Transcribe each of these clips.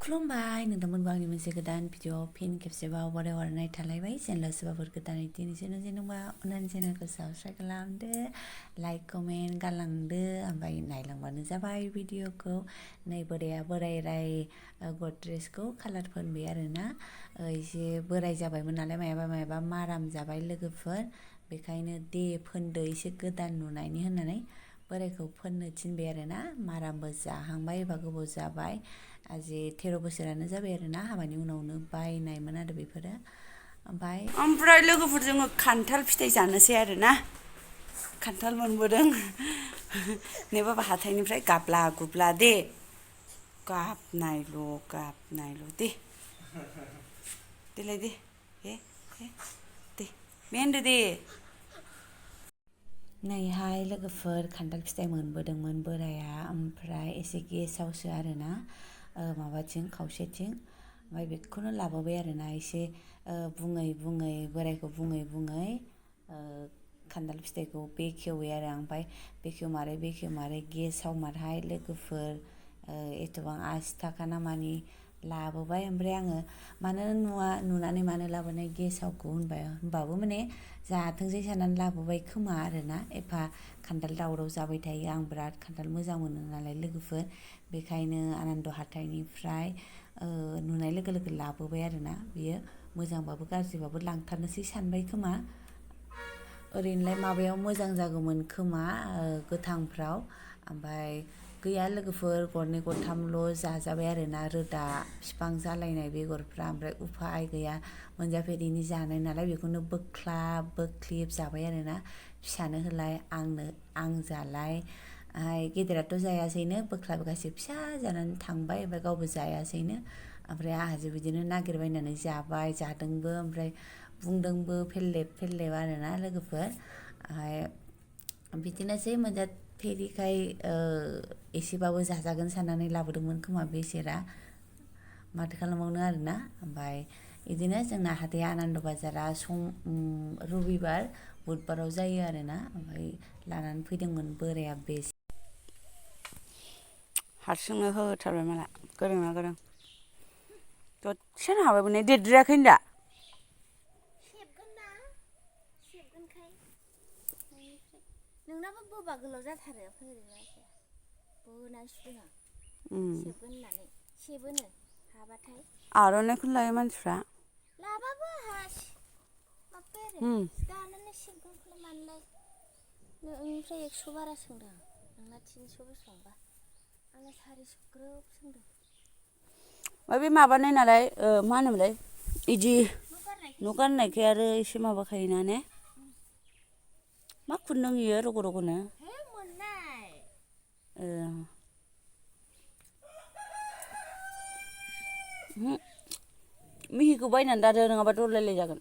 खुलुमबाय नोंथांमोनखौ आंनि मोनसे गोदान भिडिअ फिन खेबसेबाव बराय हरनाय थालायबाय चेनेलाव सोरबाफोर गोदानै दिनैसो जेनेबा अननानै चेनेलखौ साबस्क्राइब खालामदो लाइक कमेन्ट गालांदो ओमफ्राय नायलांबानो जाबाय भिडिअखौ नै बोराय गद्रेजखौ कालार फोनबाय आरोना एसे बोराय जाबायमोन नालाय मायाबा माराम जाबाय लोगोफोर बेखायनो दे फोनदो एसे गोदान नुनायनि होननानै बोरायखौ फोननो थिनबाय आरोना मारामबो जाहांबाय एबा गोबाव जाबाय आजि 13 बोसोरानो जाबाय आरोना हाबानि उनावनो बायनायमोन आरो बेफोरो ओमफ्राय लोगोफोर जोङो खान्थाल फिथाइ जानोसै आरोना खान्थाल मोनबोदों ने बाबा हाथाइनिफ्राय गाबला गुबला दे गाबनायल' दे देलाय दे दे मेनदो दे नैहाय लोगोफोर खान्थाल फिथाइ मोनबोदोंमोन बोराया ओमफ्राय एसे गेसावसो आरोना माबाथिं खावसेथिं ओमफ्राय बेखौनो लाबोबाय आरोना एसे बुङै बोरायखौ बुङै खान्थाल फिथाइखौ बेखेवबाय आरो ओमफ्राय बेखेवमारै गेसाव मारहाय लोगोफोर एथबां 80 थाखा ना मानि लाबोबाय ओमफ्राय आङो मानो नुनानै मानो लाबोनाय गेसावखौ होनबाबो माने जाथोंसै साननानै लाबोबाय खोमा आरोना एफा खान्थाल दावराव जाबाय थायो आं बिराद खान्थाल मोजां मोनो नालाय लोगोफोर बेखायनो आनन्द हाथाइनिफ्राय नुनाय लोगो लाबोबाय आरोना बियो मोजांबाबो गाज्रिबाबो लांथारनोसै सानबाय खोमा ओरैनोलाय माबायाव मोजां जागौमोन खोमा गोथांफ्राव ओमफ्राय गैया लोगोफोर गरनै गरथामल' जाजाबाय आरोना रोदा बिफां जालायनाय बेगरफ्रा ओमफ्राय उफाय गैया मोनजाफेरिनि जानाय नालाय बेखौनो बोख्लिब जाबाय आरोना फिसानो होलाय आं जालाय गेदेराथ' जायासैनो बोख्लाबगासे फिसा जानानै थांबाय ओमफ्राय गावबो जायासैनो ओमफ्राय आंहासो बिदिनो नागिरबायनानै जादोंबो ओमफ्राय बुंदोंबो फेरलेब आरोना लोगोफोर बिदिनोसै मोनजाफेरिखाय एसेबाबो जाजागोन साननानै लाबोदोंमोन खोमा बेसेरा माथो खालामबावनो आरोना ओमफ्राय बिदिनो जोंना हाथाया आनन्द बाजारा रबिबार बुधबाराव जायो आरोना ओमफ्राय लानानै फैदोंमोन बोराया बेसे हारसिंनो होथारबाय माला गोरोंना गोरों दसेनो हाबायबो ने देरद्रायाखै दा नोंनाबो बोबा गोलाव जाथारो बोनानै सुदों सेबगोन होननानै सेबोनो हाबाथाय आर'नाइखौनो लायो मानसिफ्रा लाबाबो माबाय आरो दानानै सेबगोनखौलाय मानोलाय नोंनिफ्राय 100 बारा सोंदों नोंना 300 बेसेबांबा आंना 400 ग्रोब सोंदों बे माबानाय नालाय मा होनोमोनलाय इदि न' गाननायखाय आरो एसे माबाखायोना ने मा खुन्दुं इयो रग'-रग'नो हे मोननाय मिहिखौ बायनानै दादो नङाबा दरलायलाय जागोन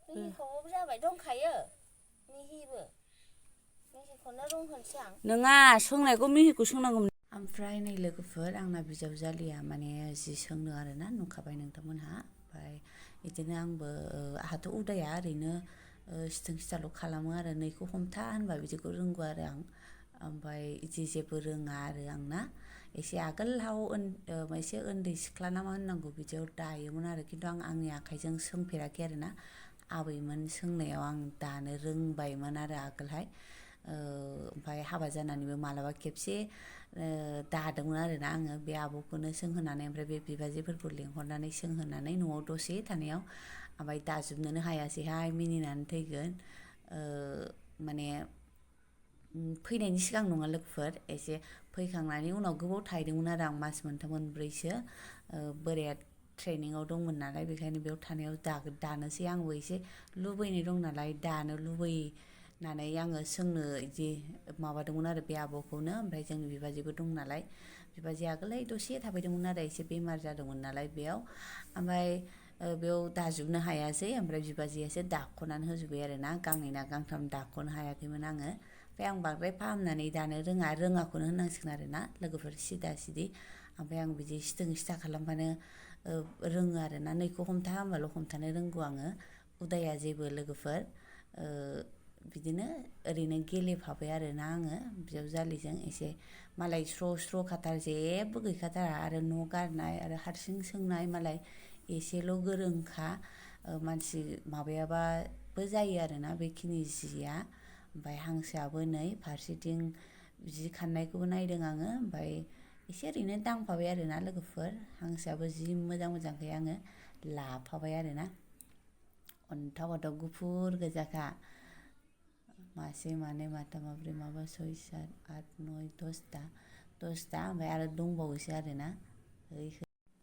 मिहिखौबो जाबाय दंखायो मिहिखौनो रं होनसै आं नङा सोंनायखौ मिहिखौ सोंनांगौमोन ओमफ्राय नै लोगोफोर आंना बिजावजालिया माने जि सोंनो आरोना नुखाबाय नोंथांमोनहा ओमफ्राय बिदिनो आंबो आंहाथ' उदाया ओरैनो सिथों सिथाल' खालामो आरो नैखौ हमथा होनबा बिदिखौ रोंगौ आरो आं ओमफ्राय इदि जेबो रोङा आरो आंना एसे आगोलाव एसे उन्दै सिख्ला ना मा होननांगौ बिदियाव दायोमोन आरो खिन्थु आं आंनि आखाइजों सोंफेराखै आरोना आबैमोन सोंनायाव आं दानो रोंबायमोन आरो आगोलहाय ओमफ्राय हाबा जानानैबो मालाबा खेबसे दादोंमोन आरोना आङो बे आब'खौनो सोंहोनानै ओमफ्राय बे बिबाजैफोरखौ लेंहरनानै सोंहोनानै न'आव दसे थानायाव ओमफ्राय दाजोबनोनो हायासैहाय मिनिनानै थैगोन माने फैनायनि सिगां नङा लोगोफोर एसे फैखांनायनि उनाव गोबाव थाहैदोंमोन आरो आं मास मोनथाम मोनब्रैसो बोराया ट्रेनिंआव दंमोन नालाय बेखायनो बेयाव थानायाव दानोसै आंबो एसे लुबैनाय दं नालाय दानो लुबैनानै आङो सोंनो इदि माबादोंमोन आरो बे आब'खौनो ओमफ्राय जोंनि बिबाजैबो दं नालाय बिबाजै आगोलहाय दसे थाफैदोंमोन आरो एसे बेमार जादोंमोन नालाय बेयाव ओमफ्राय बेयाव दाजोबनो हायासै ओमफ्राय बिबाजैयासो दाख'नानै होजोब्बाय आरोना गांनै ना गांथाम दाख'नो हायाखैमोन आङो ओमफ्राय आं बांद्राय फाहामनानै दानो रोङाखौनो होननांसिगोन आरोना लोगोफोर सिदा सिदि ओमफ्राय आं बिदि सिथों सिथा खालामबानो रोङो आरोना नैखौ हमथा होनबाल' हमथानो रोंगौ आङो उदाया जेबो लोगोफोर बिदिनो ओरैनो गेलेफाबाय आरोना आङो बिजावजालिजों एसे मालाय स्र' खाथार जेबो गैखाथारा आरो न' गारनाय आरो हारसिं सोंनाय मालाय एसेल' गोरोंखा मानसि माबायाबाबो जायो आरोना बेखिनि जिया ओमफ्राय हांसोआबो नै फारसेथिं जि खाननायखौबो नायदों आङो ओमफ्राय एसे ओरैनो दांफाबाय आरोना लोगोफोर हांसोआबो जि मोजांखाय आङो लाफाबाय आरोना अन्थाव गुफुर गोजाखा मासे मानै माथाम माब्रै माबा 6 7 8 9 10ता ओमफ्राय आरो दंबावोसो आरोना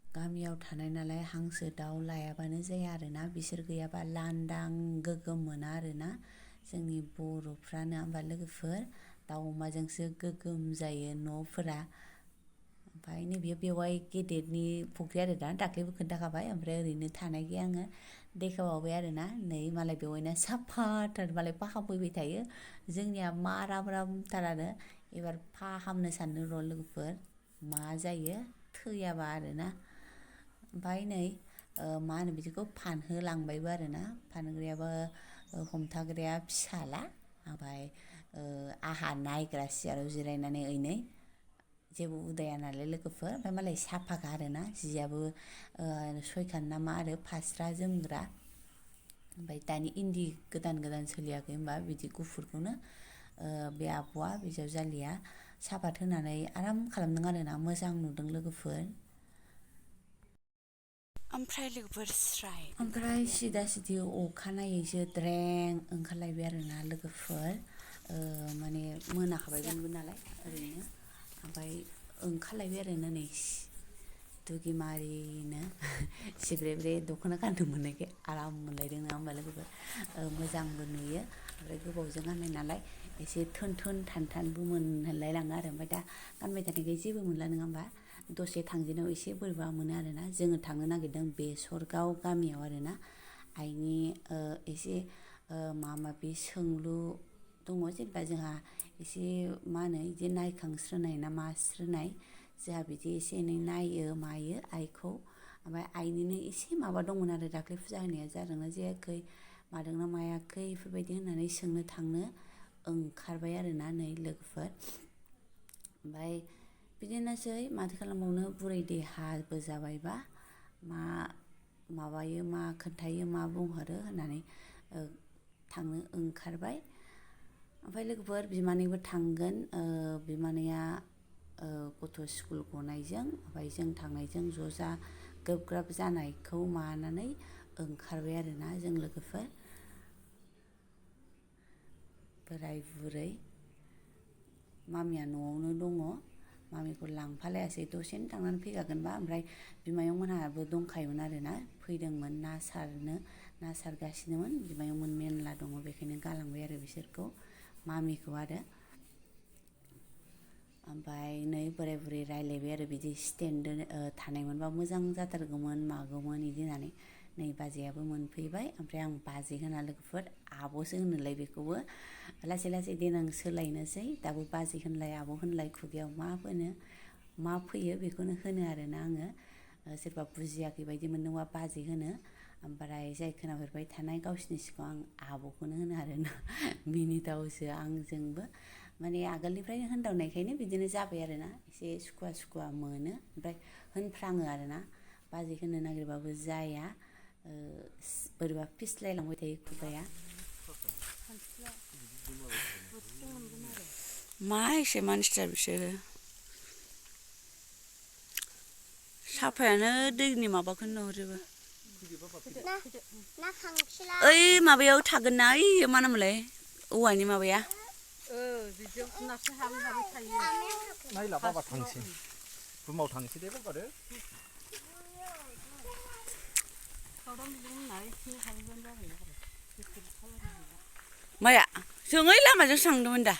गामियाव थानाय नालाय हांसो दाउ लायाबानो जाया आरोना बिसोर गैयाबा लांदां गोगोम मोना आरोना जोंनि बर'फ्रा नङा होमबा लोगोफोर दाउ अमाजोंसो गोगोम जायो न'फोरा ओमफ्राय नैबे बेवाय गेदेरनि फुख्रि आरो दा दाख्लैबो खोन्थाखाबाय ओमफ्राय ओरैनो थानायखाय आङो देखायबावबाय आरोना नै मालाय बेवायना साफाथार मालाय फाहामफैबाय थायो जोंनिया मारामथार आरो एबार फाहामनो सानदों र' लोगोफोर मा जायो थैयाबा आरोना ओमफ्राय नै मा होनो बिदिखौ फानहोलांबायबो आरोना फानग्रायाबो हमथाग्राया फिसाला ओमफ्राय आहा नायग्रा सियाराव जिरायनानै ओइनै जेबो उदाया नालाय लोगोफोर ओमफ्राय मालाय साफाखा आरोना जियाबो 6खान ना मा आरो फास्रा जोमग्रा ओमफ्राय दानि इन्दि गोदान सोलियाखै होमबा बिदि गुफुरखौनो बे आब'आ बिजावजालिया सापात होनानै आराम खालामदों आरोना मोजां नुदों लोगोफोर ओमफ्राय लोगोफोर ओमफ्राय सिदा सिदि अखानायैसो द्रें ओंखारलायबाय आरोना लोगोफोर माने मोनाखाबायमोनबो नालाय ओरैनो ओमफ्राय ओंखारलायबाय आरोना नै दुगिमारिनो सिब्रे दख'ना गाननो मोननायखाय आराम मोनलायदों नङा होमबा लोगोफोर मोजांबो नुयो ओमफ्राय गोबावजों गाननाय नालाय एसे थोन थानबो मोनलायलाङो आरो ओमफ्राय दा गानबाय थानायखाय जेबो मोनला नङा होमबा दसे थांजेनाव एसे बोरैबा मोनो आरोना जोङो थांनो नागिरदों बेसरगाव गामियाव आरोना आइनि एसे माबि सोंलु दङ जेनेबा जोंहा एसे मा होनो बिदि नायखांस्रोनाय ना मास्रोनाय जोंहा बिदि एसे एनै नायो मायो आइखौ ओमफ्राय आइनिनो एसे माबा दंमोन आरो दाख्लै फुजा होनाया जादोंना जायाखै मादोंना मायाखै बेफोरबायदि होननानै सोंनो थांनो ओंखारबाय आरोना नै लोगोफोर ओमफ्राय बिदिनोसै माथो खालामबावनो बुरै देहाबो जाबायबा मा माबायो मा खोन्थायो मा बुंहरो होननानै थांनो ओंखारबाय ओमफ्राय लोगोफोर बिमानैबो थांगोन बिमानैया गथ' स्कुल गनायजों ओमफ्राय जों थांनायजों ज' गोब्राब जानायखौ मानानै ओंखारबाय आरोना जों लोगोफोर बोराय बुरै मामिया न'आवनो दङ मामिखौ लांफालायासै दसेनो थांनानै फैखागोनबा ओमफ्राय बिमायं मोनहाबो दंखायोमोन आरोना फैदोंमोन ना सारगासिनोमोन बिमायंमोन मेरला दङ बेखायनो गालांबाय आरो बिसोरखौ मामिखौ आरो ओमफ्राय नै बोराय बुरै रायलायबाय आरो बिदि स्टेन्ड थानायमोनबा मोजां जाथारगौमोन मागौमोन बिदि होननानै नै बाजैयाबो मोनफैबाय ओमफ्राय आं बाजै होना लोगोफोर आब'सो होनोलाय बेखौबो लासै देनां सोलायनोसै दाबो बाजै होनलाय आब' होनलाय खुगायाव मा फैयो बेखौनो होनो आरोना आङो सोरबा बुजियाखै बायदि मोनदोंबा बाजै होनो ओमफ्राय जाय खोनाफेरबाय थानाय गावसिनि सिगाङाव आं आब'खौनो होनो आरोना मिनिथावसो आंजोंबो माने आगोलनिफ्रायनो होनदावनायखायनो बिदिनो जाबाय आरोना एसे सुखुवा मोनो ओमफ्राय होनफ्राङो आरोना बाजै होनो नागिरबाबो जाया बोरैबा फिस्लायलांबाय थायो खुगाया मा एसे मानसिया बिसोरो साफायानो दैनि माबाखौनो नुहुरजोबो ओइ माबायाव थागोन ना ओइ मा नामलाय औवानि माबाया बिदियाव नासो हाबै थायो नायला बाबा थांसै रुमाव थांसै दे बाबा माया जों ओइ लामाजों थांदोंमोन दा